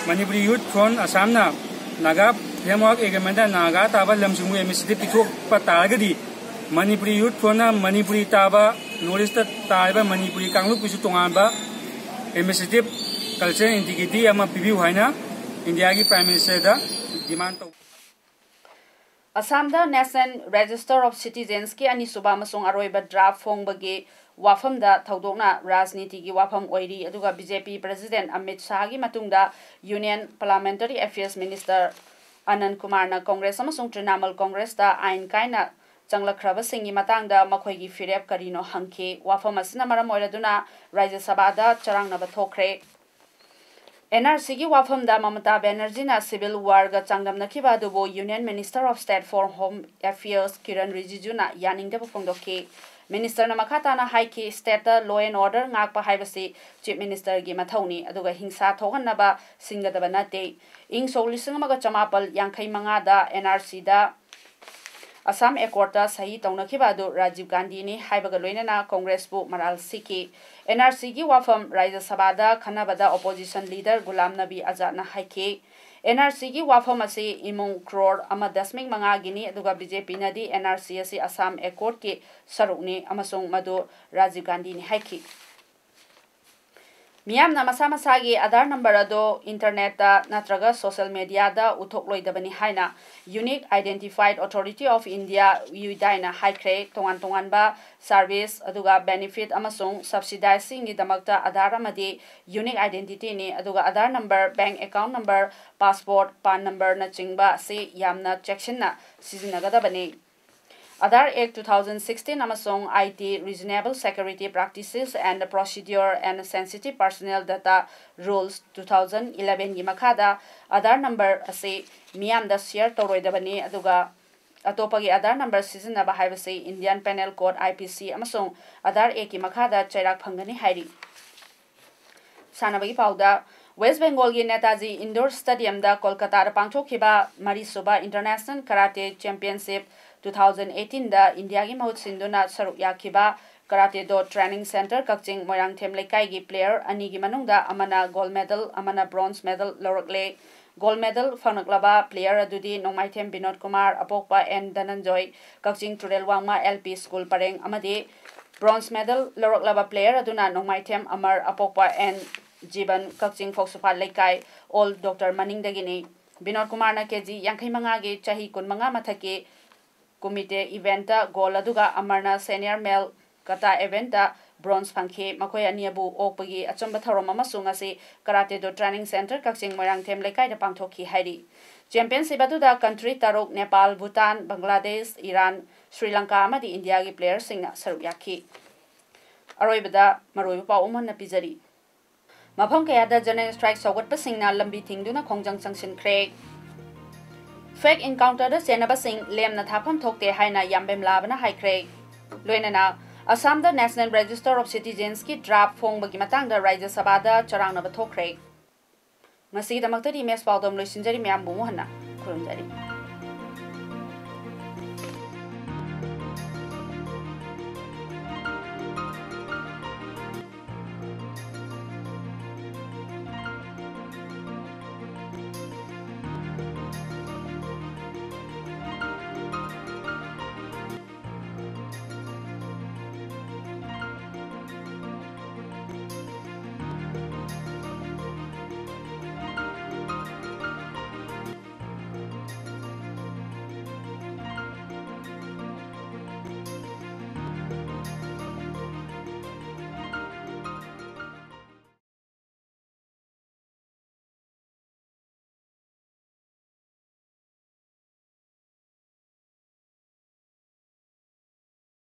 Manipuri Youth Front ꯑꯁꯥꯝꯅ Naga Framework Agreement ꯗ ꯅꯥꯒꯥ ꯇꯥꯕ ꯂꯝꯁꯤꯡꯕꯨ administrative ꯄꯤꯊꯣꯛꯄ ꯇꯥꯔꯒꯗꯤ, ꯃꯅꯤꯄꯨꯔꯤ Youth Front ꯅ ꯃꯅꯤꯄꯨꯔꯤ ꯇꯥꯕ North East ꯇ ꯇꯥꯔꯤꯕ ꯃꯅꯤꯄꯨꯔꯤ ꯀꯥꯡꯂꯨꯞꯀꯤꯁꯨ ꯇꯣꯉꯥꯟꯕ administrative cultural integrity ꯑꯃ ꯄꯤꯕꯤꯌꯨ ꯍꯥꯏꯅ ꯏꯟꯗꯤꯌꯥꯒꯤ Prime Minister ꯗ demand ꯇꯧ꯫ ꯑꯁꯥꯝꯗ National Register of Citizens ꯀꯤ ꯑꯅꯤꯁꯨꯕ ꯑꯃꯁꯨꯡ ꯑꯔꯣꯏꯕ draft ꯐꯣꯡꯕꯒꯤ ꯋꯥꯐꯝꯗ ꯊꯧꯗꯣꯛꯅ ꯔꯥꯖꯅꯤꯇꯤꯒꯤ ꯋꯥꯐꯝ ꯑꯣꯏꯔꯤ꯫ ꯑꯗꯨꯒ B J P President Amit ꯁꯥꯍꯒꯤ ꯃꯇꯨꯡꯗ Union Parliamentary Affairs Minister ꯑꯅꯟ ꯀꯨꯃꯥꯔꯅ Congress ꯑꯃꯁꯨꯡ Trinamool Congress ꯇ ꯑꯥꯏꯟ ꯀꯥꯏꯅ ꯆꯪꯂꯛꯈ꯭ꯔꯕꯁꯤꯡꯒꯤ ꯃꯇꯥꯡꯗ ꯃꯈꯣꯏꯒꯤ ꯐꯤꯔꯦꯞ ꯀꯔꯤꯅꯣ ꯍꯪꯈꯤ꯫ ꯋꯥꯐꯝ ꯑꯁꯤꯅ ꯃꯔꯝ ꯑꯣꯏꯔꯗꯨꯅ ꯔꯥꯖ꯭ꯌ ꯁꯚꯥꯗ ꯆꯔꯥꯡꯅꯕ ꯊꯣꯛꯈ꯭ꯔꯦ꯫ N R C ꯒꯤ ꯋꯥꯐꯝꯗ ꯃꯃꯇꯥ ꯕꯦꯅꯔꯖꯤꯅ civil war ꯒ ꯆꯥꯡꯗꯝꯅꯈꯤꯕ ꯑꯗꯨꯕꯨ Union Minister of State for Home Affairs Kiran ꯔꯤꯖꯤꯖꯨꯅ ꯌꯥꯅꯤꯡꯗꯕ ꯐꯣꯡꯗꯣꯛꯈꯤ꯫ Minister ꯅ ꯃꯈꯥ ꯇꯥꯅ ꯍꯥꯏꯈꯤ, state ꯇ law and order ꯉꯥꯛꯄ ꯍꯥꯏꯕꯁꯤ Chief Minister ꯒꯤ ꯃꯊꯧꯅꯤ, ꯑꯗꯨꯒ ꯍꯤꯡꯁꯥ ꯊꯣꯛꯍꯟꯅꯕ ꯁꯤꯟꯒꯗꯕ ꯅꯠꯇꯦ꯫ ꯏꯪ ꯁꯣꯛ ꯂꯤꯁꯤꯡ ꯑꯃꯒ ꯆꯃꯥꯄꯜ ꯌꯥꯡꯈꯩ ꯃꯉꯥꯗ N R C ꯗ Assam Accord ꯇ ꯁꯍꯤ ꯇꯧꯅꯈꯤꯕ ꯑꯗꯨ ꯔꯥꯖꯤꯕ ꯒꯥꯟꯙꯤꯅꯤ ꯍꯥꯏꯕꯒ ꯂꯣꯏꯅꯅ Congress ꯄꯨ ꯃꯔꯥꯜ ꯁꯤꯈꯤ꯫ N R C ꯒꯤ ꯋꯥꯐꯝ ꯔꯥꯖ꯭ꯌ ꯁꯚꯥꯗ ꯈꯟꯅꯕꯗ opposition leader ꯒꯨꯂꯥꯝ ꯅꯕꯤ ꯑꯖꯥꯗꯅ ꯍꯥꯏꯈꯤ, N R C ꯒꯤ ꯋꯥꯐꯝ ꯑꯁꯤ ꯏꯃꯨꯡ crore ꯑꯃ ꯗꯁꯃꯤꯛ ꯃꯉꯥꯒꯤꯅꯤ, ꯑꯗꯨꯒ B J P ꯅꯗꯤ N R C ꯑꯁꯤ Assam Accord ꯀꯤ ꯁꯔꯨꯛꯅꯤ ꯑꯃꯁꯨꯡ ꯃꯗꯨ ꯔꯥꯖꯤꯕ ꯒꯥꯟꯙꯤꯅꯤ ꯍꯥꯏꯈꯤ꯫ ꯃꯤꯌꯥꯝꯅ ꯃꯁꯥ ꯃꯁꯥꯒꯤ Aadhaar number ꯑꯗꯨ internet ꯇ ꯅꯠꯇ꯭ꯔꯒ social media ꯗ ꯎꯠꯊꯣꯛꯂꯣꯏꯗꯕꯅꯤ ꯍꯥꯏꯅ Unique Identification Authority of India, UIDAI ꯅ ꯍꯥꯏꯈ꯭ꯔꯦ꯫ ꯇꯣꯉꯥꯟ ꯇꯣꯉꯥꯟꯕ service ꯑꯗꯨꯒ benefit ꯑꯃꯁꯨꯡ subsidy ꯁꯤꯡꯒꯤꯗꯃꯛꯇ Aadhaar ꯑꯃꯗꯤ unique identity ꯅꯤ, ꯑꯗꯨꯒ Aadhaar number, bank account number, passport, PAN number ꯅꯆꯤꯡꯕ ꯑꯁꯤ ꯌꯥꯝꯅ ꯆꯦꯛꯁꯤꯟꯅ ꯁꯤꯖꯤꯟꯅꯒꯗꯕꯅꯤ꯫ Aadhaar Act two thousand sixteen ꯑꯃꯁꯨꯡ I T Reasonable Security Practices and Procedure and Sensitive Personal Data Rules two thousand eleven ꯒꯤ ꯃꯈꯥꯗ Aadhaar number ꯑꯁꯤ ꯃꯤꯌꯥꯝꯗ share ꯇꯧꯔꯣꯏꯗꯕꯅꯤ, ꯑꯗꯨꯒ ꯑꯇꯣꯞꯄꯒꯤ Aadhaar number ꯁꯤꯖꯤꯟꯅꯕ ꯍꯥꯏꯕꯁꯤ Indian Penal Code, I P C, ꯑꯃꯁꯨꯡ Aadhaar Act ꯀꯤ ꯃꯈꯥꯗ ꯆꯩꯔꯥꯛ ꯐꯪꯒꯅꯤ ꯍꯥꯏꯔꯤ꯫ ꯁꯥꯟꯅꯕꯒꯤ ꯄꯥꯎꯗ, West Bengal ꯒꯤ Netaji Indoor Stadium ꯗ ꯀꯣꯜꯀꯇꯥꯗ ꯄꯥꯡꯊꯣꯛꯈꯤꯕ ꯃꯔꯤꯁꯨꯕ International Karate Championship two thousand eighteen ꯗ India ꯒꯤ ꯃꯍꯨꯠ ꯁꯤꯟꯗꯨꯅ ꯁꯔꯨꯛ ꯌꯥꯈꯤꯕ Karate Do Training Centre ꯀꯛꯆꯤꯡ ꯃꯣꯏꯔꯥꯡꯊꯦꯝ ꯂꯩꯀꯥꯏꯒꯤ player ꯑꯅꯤꯒꯤ ꯃꯅꯨꯡꯗ ꯑꯃꯅ gold medal, ꯑꯃꯅ bronze medal ꯂꯧꯔꯛꯂꯦ꯫ Gold medal ꯐꯪꯂꯛꯂꯕ player ꯑꯗꯨꯗꯤ ꯅꯣꯡꯃꯥꯏꯊꯦꯝ ꯕꯤꯅꯣꯗ ꯀꯨꯃꯥꯔ, ꯑꯄꯣꯛꯄ ꯑꯦꯟ ꯙꯅꯟꯖꯣꯏ, ꯀꯛꯆꯤꯡ ꯇꯨꯔꯦꯜ ꯋꯥꯡꯃ L P school ꯄꯔꯦꯡ, ꯑꯃꯗꯤ bronze medal ꯂꯧꯔꯛꯂꯕ player ꯑꯗꯨꯅ ꯅꯣꯡꯃꯥꯏꯊꯦꯝ ꯑꯃꯔ, ꯑꯄꯣꯛꯄ ꯑꯦꯟ ꯖꯤꯕꯟ, ꯀꯛꯆꯤꯡ ꯐꯧꯁꯨꯄꯥꯠ ꯂꯩꯀꯥꯏ, ꯑꯣꯜ ꯗꯣꯛꯇꯔ ꯃꯅꯤꯡꯗꯒꯤꯅꯤ꯫ ꯕꯤꯅꯣꯗ ꯀꯨꯃꯥꯔꯅ ꯀꯦ ꯖꯤ ꯌꯥꯡꯈꯩ ꯃꯉꯥꯒꯤ ꯆꯍꯤ ꯀꯨꯟꯃꯉꯥ ꯃꯊꯛꯀꯤ ꯀꯨꯃꯤꯇꯦ event ꯇ gold ꯑꯗꯨꯒ ꯑꯃꯔꯅ senior male kata event ꯇ bronze ꯐꯪꯈꯤ꯫ ꯃꯈꯣꯏ ꯑꯅꯤ ꯑꯕꯨ ꯑꯣꯛꯄꯒꯤ ꯑꯆꯨꯝꯕ ꯊꯧꯔꯝ ꯑꯃꯁꯨ ꯉꯁꯤ Karate Do Training Centre ꯀꯛꯆꯤꯡ ꯃꯣꯏꯔꯥꯡꯊꯦꯝ ꯂꯩꯀꯥꯏꯗ ꯄꯥꯡꯊꯣꯛꯈꯤ ꯍꯥꯏꯔꯤ꯫ Championship ꯑꯗꯨꯗ country ꯇꯔꯨꯛ, ꯅꯦꯄꯥꯜ, ꯚꯨꯇꯥꯟ, ꯕꯪꯒ꯭ꯂꯥꯗꯦꯁ, ꯏꯔꯥꯟ, ꯁ꯭ꯔꯤ ꯂꯪꯀꯥ ꯑꯃꯗꯤ ꯏꯟꯗꯤꯌꯥꯒꯤ player ꯁꯤꯡꯅ ꯁꯔꯨꯛ ꯌꯥꯈꯤ꯫ ꯑꯔꯣꯏꯕꯗ ꯃꯔꯨꯑꯣꯏꯕ ꯄꯥꯎ ꯑꯃꯨꯛ ꯍꯟꯅ ꯄꯤꯖꯔꯤ꯫ ꯃꯐꯝ ꯀꯌꯥꯗ general strike ꯁꯧꯒꯠꯄꯁꯤꯡꯅ ꯂꯝꯕꯤ ꯊꯤꯡꯗꯨꯅ ꯈꯣꯡꯖꯪ ꯆꯪꯁꯤꯟꯈ꯭ꯔꯦ꯫ Fake encounter ꯗ ꯆꯦꯟꯅꯕꯁꯤꯡ ꯂꯦꯝꯅ ꯊꯥꯐꯝ ꯊꯣꯛꯇꯦ ꯍꯥꯏꯅ ꯌꯥꯝꯕꯦꯝꯂꯥꯕꯅ ꯍꯥꯏꯈ꯭ꯔꯦ꯫ ꯂꯣꯏꯅꯅ ꯑꯁꯥꯝꯗ National Register of Citizensꯀꯤ draft ꯐꯣꯡꯕꯒꯤ ꯃꯇꯥꯡꯗ ꯔꯥꯖ꯭ꯌ ꯁꯚꯥꯗ ꯆꯔꯥꯡꯅꯕ ꯊꯣꯛꯈ꯭ꯔꯦ꯫ ꯉꯁꯤꯒꯤꯗꯃꯛꯇꯗꯤ ꯏꯃꯦꯖ ꯄꯥꯎꯗꯝ ꯂꯣꯏꯁꯤꯟꯖꯔꯤ꯫ ꯃꯌꯥꯝꯕꯨ ꯑꯃꯨꯛ ꯍꯟꯅ ꯈꯨꯔꯨꯝꯖꯔꯤ꯫